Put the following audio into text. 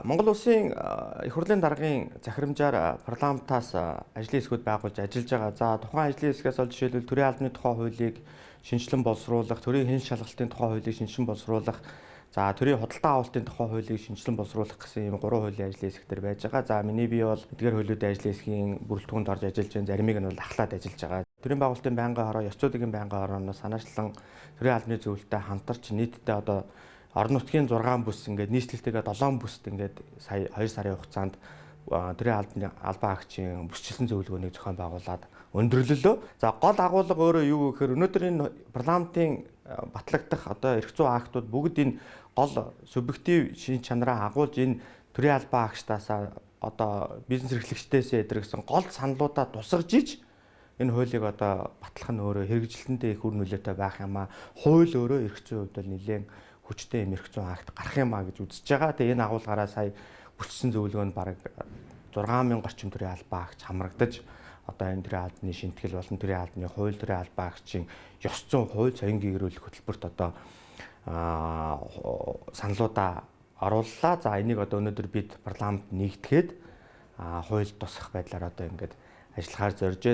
Монгол Улсын их хурлын даргын захирамжаар парламентаас ажлын хэсгүүд байгуулж ажиллаж байгаа. За, тухайн ажлын хэсгээс бол жишээлбэл төрийн албаны тухай хуулийг шинэчлэн боловсруулах, төрийн хяналт шалгалтын тухай хуулийг шинэчлэн боловсруулах, за, төрийн худалдан авалтын тухай хуулийг шинэчлэн боловсруулах гэсэн ийм гурван хуулийн ажлын хэсэг дээр байж байгаа. За, миний бие бол эдгээр хуулиудын ажлын хэсгийн бүрэлдэхүүнд орж ажиллаж байна. Заримыг нь бол ахлаад ажиллаж байгаа. Төрийн байгуулалтын байнгын хороо, ёс зүйн байнгын хорооноос санаачлан төрийн албаны зөвлөлтөй хамтарч нийтдээ одоо орон нутгийн 6 бүс, ингээд нийслэлтэйгээ 7 бүст ингээд сая 2 сарын хугацаанд төрийн албаны албан агчийн бүсчилсэн зөвлөгөөнийг зохион байгуулад өндөрлөлөө. За, гол агуулга өөрөө юу гэхээр өнөөдөр энэ парламентын батлагдах одоо эрх зүйн актууд бүгд энэ гол субъектив шинж чанараа агуулж, энэ төрийн албан агчтаасаа одоо бизнес эрхлэгчдээсээ эдэр гэсэн гол саналуудаа тусгаж иж энэ хуулийг одоо батлах нь өөрөө хэрэгжилтэндээ их үр нөлөөтэй байх юм аа. Хууль өөрөө эрх зүйн хувьд бол нэлээд хүчтэй юм эрх зүйн акт гарах юм аа гэж үзэж байгаа. Тэгээ энэ агуулгаараа сая бүсчилсэн зөвлөгөөнд бараг 6000 орчим төрийн албан агч хамрагдаж, одоо энэ төрийн албаны шинэтгэл болон төрийн албаны хууль, төрийн албан агчийн ёс зүйн хууль, соён гэгэрүүлэх хөтөлбөрт одоо саналуудаа орууллаа. За, энийг одоо өнөөдөр бид парламент нэгтгэхэд хууль тусах байдлаар одоо ингээд ажиллахаар зоржээ.